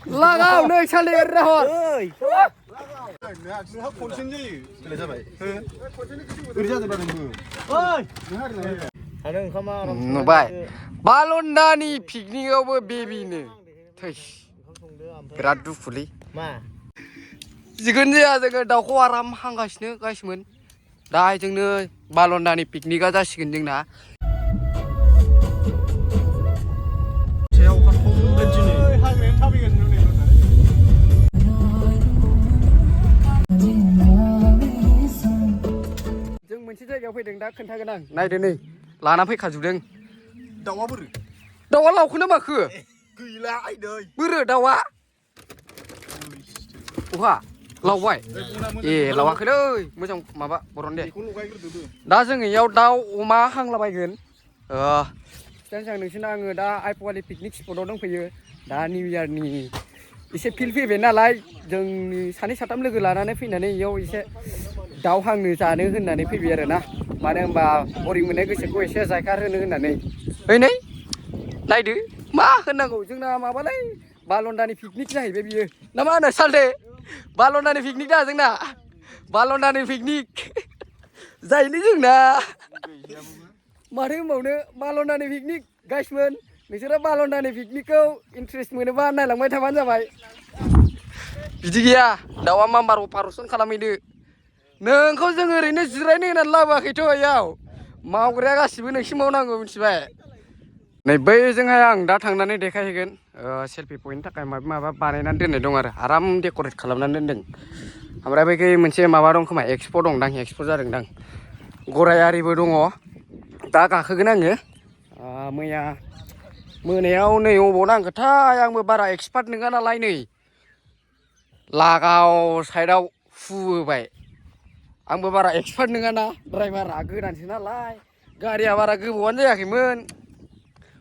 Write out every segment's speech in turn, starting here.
लागाव नै साले राहर नोंहा खनसेनो जायो सोलाय जाबाय ओरै जादों नोंबो थानो ओंखामा नुबाय बालन्दानि पिकनिकआवबो बेबिनो थैस बिराद दुखुलै मा जिखुनु जाया जोङो दाउखौ आराम हांगासिनो गासिमोन दा जोंनो बालन्दानि पिकनिकआ जासिगोन जोंना हाग्रायानो थाबायगासिनो नै जों मोनसे जायगायाव फैदों दा खोन्थागोन आं नायदो नै लाना फैखाजोबदों दाउआ बोरो दाउआ लावखोना माखो गैला आइदै बोरो दाउआ अहा लावबाय ए लावाखैलै मोजां माबा बरन दे बेखौ लगायग्रोदो दा जोङो इयाव दाउ अमा हांलाबायगोन सिगां नोंसोरनो आङो दा आइपवालि पिकनिक स्पटआव दंफैयो दा निउ इयारनि एसे फिल फैबाय नालाय जोंनि सानै साथाम लोगो लानानै फैनानै इयाव एसे दाउ हांनो जानो होननानै फैबाय आरो ना मानो होनबा बरिं मोननाय गोसोखौ एसे जायगार होनो होननानै नै नायदो मा होननांगौ जोंना माबालाय बालन्दानि पिकनिक जाहैबाय बियो ना मा होनो सालथे बालन्दानि पिकनिक दा जोंना बालन्दानि पिकनिक जायोलै जोंना माथो होनबावनो बालन्दानि पिकनिक गाइसमोन नोंसोरो बालन्दानि पिकनिकखौ इन्ट्रेस्ट मोनोबा नायलांबाय थाबानो जाबाय बिदि गैया दाउआ माम्बार अपारेसन खालामहैदो नोंखौ जों ओरैनो जिरायनो होनानै लाबोआखैथ' इयाव मावग्राया गासिबो नोंसो मावनांगौ मिथिबाय नै बैजोंहाय आं दा थांनानै देखायहैगोन सेल्फि पइन्टनि थाखाय माबा माबा बानायनानै दोननाय दं आरो आराम डेक'रेट खालामनानै दोनदों ओमफ्राय बैखै मोनसे माबा दं खोमा एक्सप' दंदां एक्सप' जादोंदां गराय आरिबो दङ दा गाखोगोन आङो मैया मोनायाव नै अबाव नांगोथाय आंबो बारा एक्सपार्ट नङा नालाय नै लागाव साइडआव हुबोबाय आंबो बारा एक्सपार्ट नङाना ड्राइभारा गोदानसो नालाय गारिया बारा गोबावानो जायाखैमोन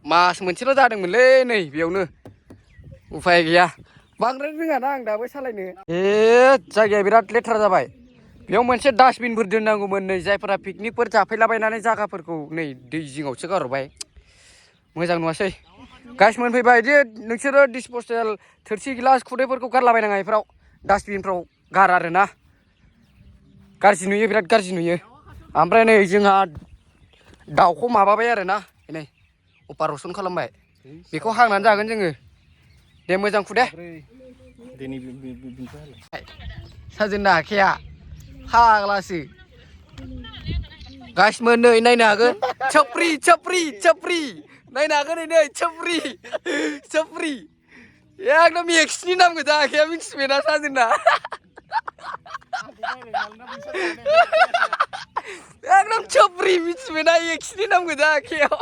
मास मोनसेल' जादोंमोनलै नै बेयावनो उफाय गैया बांद्राय रोङाना आं दाबो सालायनो जायगाया बिराद लेथ्रा जाबाय बेयाव मोनसे डास्टबिनफोर दोननांगौमोन नै जायफोरा पिकनिकफोर जाफैलाबायनानै जायगाफोरखौ नै दै जिङावसो गारहरबाय मोजां नुवासै गाइस मोनफैबाय दि नोंसोरो डिसप'जेल थोरसि गिलास खुदैफोरखौ गारलाबायनाङा बेफोराव डास्टबिनफ्राव गार आरोना गाज्रि नुयो बिराद गाज्रि नुयो ओमफ्राय नै जोंहा दाउखौ माबाबाय आरोना नै अपारेसन खालामबाय बेखौ हांनानै जागोन जोङो दे मोजां खुदे साजेननो हाखाया फाग्लासो गासिमोन नै नायनो हागोन छपरि छपरि छपरि नायनो हागोन नै छपरि छपरि एकदम एक्सनि नाम गोजा आखाया मिथिबायना साजेनना एकदम छपरि मिथिबायना एक्सनि नाम गोजा आखायाव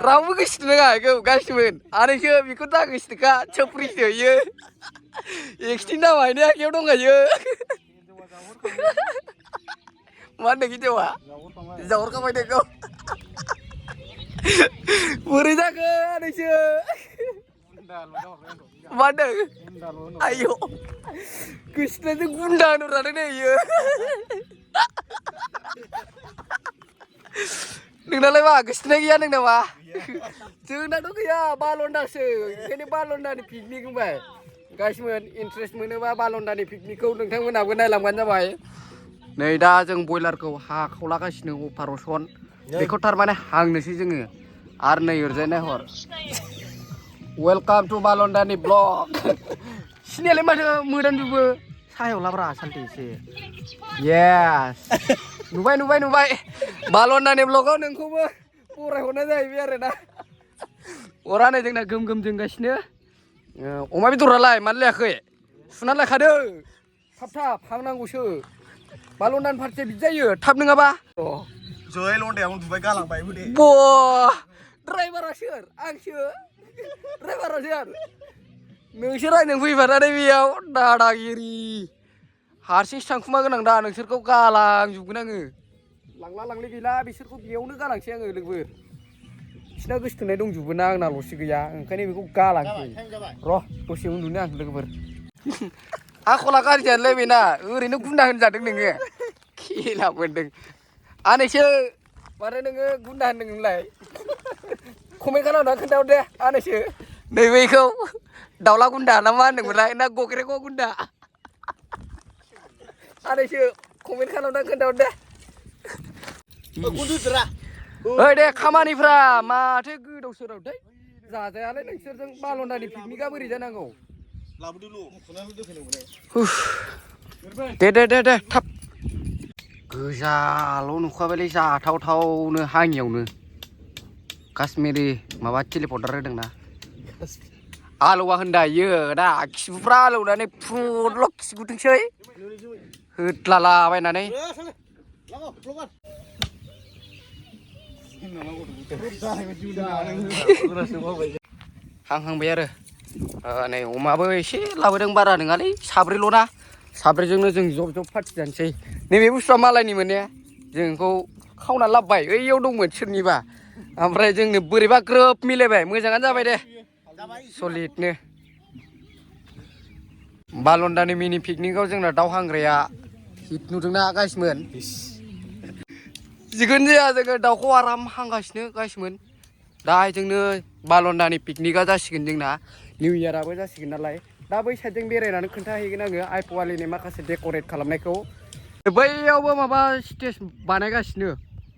रावबो गोसो नङा बेखौ गासिमोन आनैसो बेखौ दा गोसोखा छपरिसो इयो एक्सनि नामा इनि आखायाव दंखायो मा होनदों हिनजावा जाहरखाबाय नोंखौ बोरै जाखो आनैसो मा होनदों आयौ गोसोनाजों गुन्दा होनहरजादों नै इयो नोंनालाय मा गोसोनाय गैया नोंनामा जोंनाथ' गैया बालन्दासो ओंखायनो बालन्दानि पिकनिक होनबाय गासिमोन इन्ट्रेस्ट मोनोबा बालन्दानि पिकनिकखौ नोंथांमोनहाबो नायलांबानो जाबाय नै दा जों बयलारखौ हाखावलागासिनो अपारेसन बेखौ थारमाने हांनोसै जोङो आरो नै ओरैजाय नायहर वेलकाम टु बालन्दानि ब्लग सिनायालाय माथो मोदानजोबो सायाव लाब्रा सालथे एसे येस नुबाय नुबाय नुबाय बालन्दानि ब्लगाव नोंखौबो बरायहरनाय जाहैबाय आरोना अरा नै जोंना गोम गोम जोंगासिनो अमा बेदरालाय मानो लायाखै सुनानै लायखादो थाब थाब हांनांगौसो बालन्दानि फारसे बिदि जायो थाब नङाबा जय लन्डाया उन्दुबाय गालांबायबो दे ब ड्राइभारा सोर आंसो ड्राइभारा सोर नोंसोर रायनो फैफानानै बेयाव दादागिरि हारसिंसो थांखुमा गोनां दा नोंसोरखौ गालांजोबगोन आङो लांला लांलि गैला बिसोरखौ बेयावनो गालांसै आङो लोगोफोर बिसिना गोसोथोनाय दंजोबो ना आंनाल'सो गैया ओंखायनो बेखौ गालांसै र' दसे उन्दुनो आं लोगोफोर आखला गाज्रियानोलै बेना ओरैनो गुन्दा होनजादों नोङो खेला मोन्दों आनैसो माथो नोङो गुन्दा होनदों नोंलाय कमेन्ट खालामना खोन्थाहर दे आनैसो नै बैखौ दाउला गुन्दा ना मा होनदोंमोनलाय ना गग्रेग गुन्दा सानैसो कमेन्ट खालामना खोन्थाहर दे ओइ दे खामानिफ्रा माथो गोदाव सोरावथाय जाजायालै नोंसोरजों बालन्दानि पिकनिकआ बोरै जानांगौ दे थाब गोजाल' नुखाबायलै जाथावथावनो हाङियावनो काश्मिरि माबा टेलिपर्टार होदोंना आलौवा होनदायो दा खिबुफ्रा आलौनानै फुदल' खिगुदोंसै होदलालाबायनानै हांहांबाय आरो नै अमाबो एसे लाबोदों बारा नङालै साब्रैल'ना साब्रैजोंनो जों जब पार्टि जानोसै नैबे बुस्थुआ मालायनिमोन ने जोंखौ खावना लाबोबाय ओइयाव दंमोन सोरनिबा ओमफ्राय जोंनो बोरैबा ग्रोब मिलायबाय मोजाङानो जाबाय दे सलिडनो बालन्दानि मिनि पिकनिकआव जोंना दाउ हांग्राया हिट नुदोंना गाइसमोन जिखुनु जाया जोङो दाउखौ आराम हांगासिनो गाइसमोन दा जोंनो बालन्दानि पिकनिकआ जासिगोन जोंना निउ इयाराबो जासिगोन नालाय दा बै साइडजों बेरायनानै खोन्थाहैगोन आङो आइपवालिनि माखासे डेक'रेट खालामनायखौ बैयावबो माबा स्टेज बानायगासिनो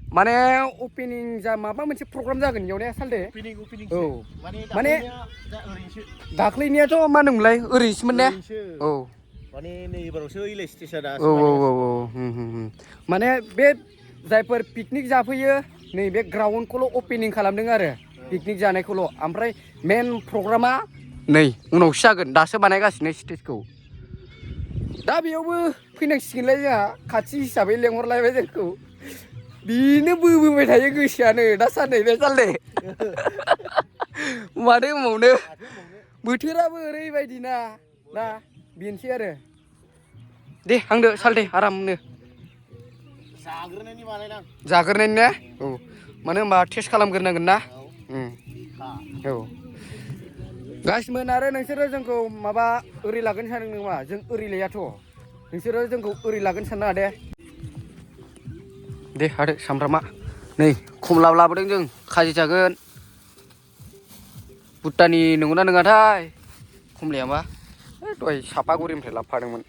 माने अपेनिं जा माबा मोनसे प्रग्राम जागोन इयाव ने सालदे औ माने दाख्लैनियाथ' मा होनोमोनलाय ओरैनोसोमोन ने औ माने नै एबारावसो इलाय स्टेजआ दा औ माने बे जायफोर पिकनिक जाफैयो नैबे ग्राउन्डखौल' अपेनिं खालामदों आरो पिकनिक जानायखौल' ओमफ्राय मेन प्रग्रामा नै उनावसो जागोन दासो बानायगासिनो स्टेजखौ दा बेयावबो फैनांसिगोनलाय जोंहा खाथि हिसाबै लेंहरलायबाय जोंखौ बेनो बोबोबाय थायो गोसोआनो दासान्दि बे सालदे माथो होनबावनो बोथोराबो ओरैबायदि ना दा बेनोसै आरो दे हांदो सालदे आरामनो जाग्रोनायनि ने औ मानो होनबा टेस्ट खालामग्रोनांगोन ना औ गाइसमोन आरो नोंसोरो जोंखौ माबा ओरै लागोन सानदों नामा जों ओरै लायाथ' नोंसोरो जोंखौ ओरै लागोन साननाङा दे हादो सामब्रामा नै खमला लाबोदों जों खाजि जागोन भुटाननि नंगौना नङाथाय खमलायाबा दहाय सापागुरिनिफ्राय लाबोफादोंमोन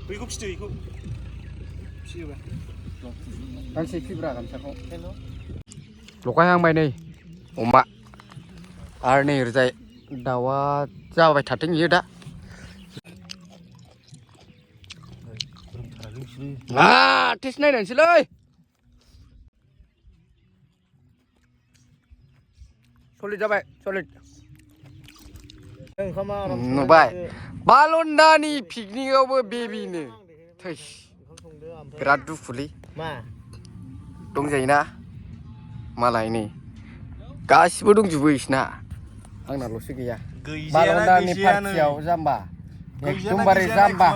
बैखौ फिसिदो बेखौ फिसियोबा गांसे फिब्रा गामसाखौ लगायहांबाय नै अमा आरो नै ओरैजाय दाउआ जाबाय थाथों इयो दा टेस्ट नायनोसैलै सलिड जाबाय सलिड नुबाय बालन्दानि पिकनिकआवबो बेबिनो थैस बिराद दुखुलै दंजायोना मालाय नै गासिबो दंजोबो इसना आंनाल'सो गैया बालन्दानि पार्टियाव जाम्बा एकदमबारे जाम्बा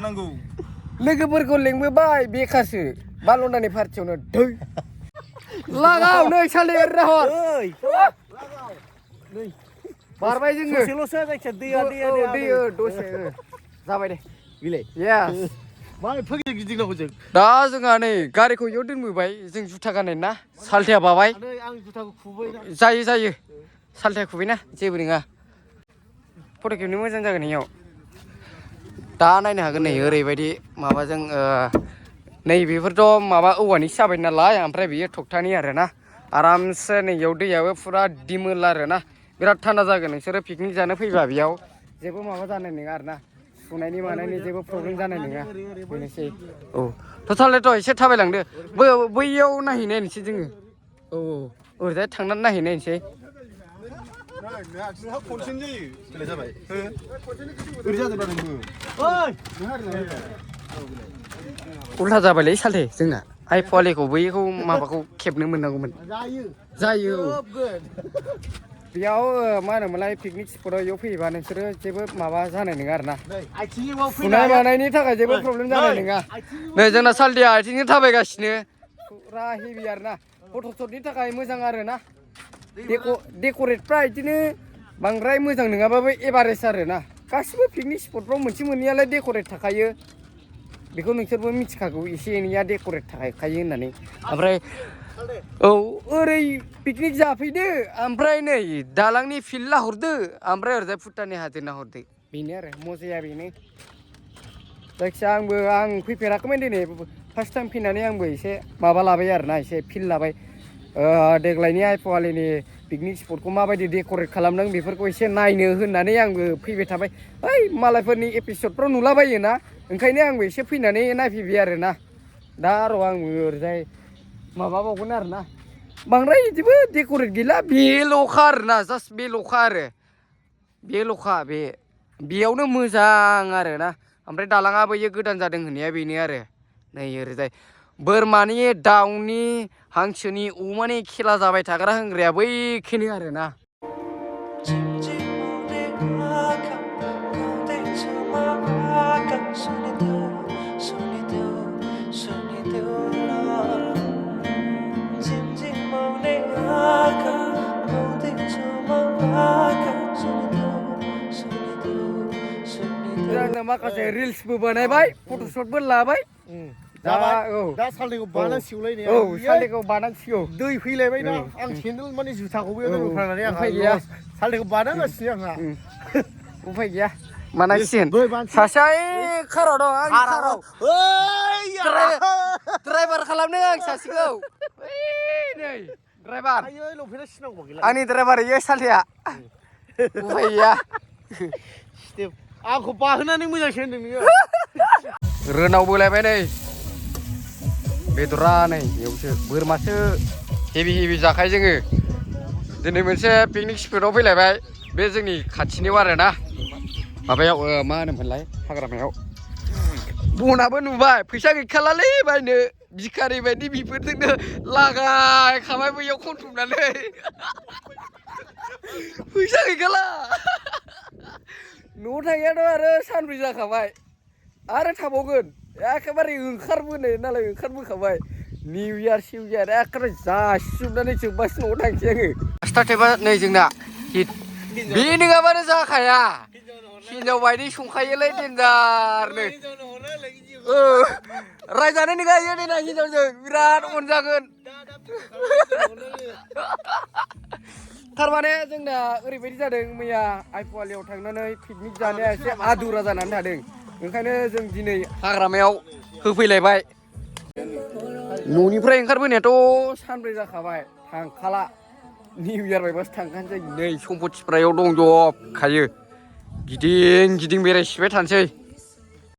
लोगोफोरखौ लेंबोबाय बेखारसो बालन्दानि पार्टियावनो दै लागाव नै सालदे राहर बारबाय जोङो ससेल'सो जायखिया दैया दसे जाबाय दे बिलाय येस मा एफा गिदिंनांगौ जों दा जोंहा नै गारिखौ इयाव दोनबोबाय जों जुथा गाननाय ना सालथाया बाबाय आं जुथाखौ खुबै जायो सालथाया खुबैना जेबो नङा फट' खेबनो मोजां जागोन इयाव दा नायनो हागोन नै ओरैबायदि माबाजों नै बेफोरथ' माबा औवानिसो जाबाय नालाय ओमफ्राय बेयो थखथानि आरोना आरामसे नै इयाव दैयाबो फुरा दिमोल आरोना बिराद थान्दा जागोन नोंसोरो पिकनिक जानो फैबा बेयाव जेबो माबा जानाय नङा आरोना सुनायनि मानायनि जेबो प्रब्लेम जानाय नङा बेनोसै औ टटालथ' एसे थाबायलांदो बैयाव नायहैनायनोसै जोङो औ ओरैजाय थांनानै नायहैनायनोसै उल्था जाबायलै सालथे जोंना आइपवालिखौ बैखौ माबाखौ खेबनो मोननांगौमोन जायो बेयाव मा होनोमोनलाय पिकनिक स्पटआव इयाव फैयोबा नोंसोरो जेबो माबा जानाय नङा आरोना फुनाय मानायनि थाखाय जेबो प्रब्लेम जानाय नङा नै जोंना सालथेया आथिंजों थाबायगासिनो फुरा हेभि आरोना फट'शटनि थाखाय मोजां आरोना डेक'रेटफ्रा बिदिनो बांद्राय मोजां नङाबाबो एभारेज आरो ना गासिबो पिकनिक स्पटफ्राव मोनसे मोननैयालाय डेक'रेट थाखायो बेखौ नोंसोरबो मिथिखागौ एसे एनैया डेक'रेट थाखायो होननानै ओमफ्राय औ ओरै पिकनिक जाफैदो ओमफ्राय नै दालांनि फिल्ड लाहरदो ओमफ्राय ओरैजाय भुटाननि हाजो नाहरदो बेनो आरो मजाया बेनो जायखिया आं फैफेराखैमोन दिनै फार्स्ट टाइम फैनानै आंबो एसे माबा लाबाय आरोना एसे फिल लाबाय देग्लायनि आइफवालिनि पिकनिक स्पटखौ माबायदि डेक'रेट खालामदों बेफोरखौ एसे नायनो होननानै आंबो फैबाय थाबाय ओइ मालायफोरनि एपिसडफ्राव नुलाबायोना ओंखायनो आंबो एसे फैनानै नायफैबाय आरोना दा र' आंबो ओरैजाय माबाबावगोन आरोना बांद्राय बिदिबो डेक'रेट गैला बेल'खा आरोना जास्ट बेल'खा आरो बेल'खा बेयावनो मोजां आरोना ओमफ्राय दालाङा बैयो गोदान जादों होननाया बेनो आरो नै ओरैजाय बोरमानि दाउनि हांसोनि अमानि खेला जाबाय थाग्रा होनग्राया बैखिनि आरोना जोंनो माखासे रिल्सबो बानायबाय फट'शटबो लाबाय दा सालदैखौ बानांसिगौलै ने औ सालदैखौ बानांसिगौ दै फैलायबाय ना आं सेन्देल माने जुथाखौ बेयाव दोनफ्लांनानै आंहा गैया सालदैखौ बानांगासिनो आंहा उफाय गैया बानांसिगोन सासेया खाराव दं आं खाराव ड्राइभार खालामदों आं सासेखौ नै ड्राइभार आंनि ड्राइभार इयो सालदैया उफाय गैया आंखौ बाहोनानै मोजांसो होनदों नोङो रोनाव बोलायबाय नै बेदरा नै बेयावसो बोरमासो हेभि जाखायो जोङो दिनै मोनसे पिकनिक स्पटआव फैलायबाय बे जोंनि खाथिनियाव आरोना माबायाव मा होनोमोनलाय हाग्रामायाव बनाबो नुबाय फैसा गैखालालै बायनो भिखारि बायदि बिफोरजोंनो लागायखाबाय बैयाव खनथुमनानै फैसा गैखाला न'आव थांनायाथ' आरो सानब्रै जाखाबाय आरो थाबावगोन एखेबारे ओंखारबोनाय नालाय ओंखारबोखाबाय निउ इयार सिउ इयार एखेबारे जासिजोबनानै जोब्बासो न'आव थांसै आङो पासथा टेबा नै जोंना हिट बे नङाबानो जाखाया हिनजाव बायदि संखायोलै देन्जारनो रायजानाय नङा इयो देनां हिनजावजों बिराद अनजागोन थारमाने जोंना ओरैबायदि जादों मैया आइफवालियाव थांनानै पिकनिक जानाया एसे आदुरा जानानै थादों ओंखायनो जों दिनै हाग्रामायाव होफैलायबाय न'निफ्राय ओंखारबोनायाथ' सानब्रै जाखाबाय थांखाला निउ इयार बायबासो थांखानोसै नै सम्पथिफ्रायाव दंजोबखायो गिदिं बेरायसिबाय थानोसै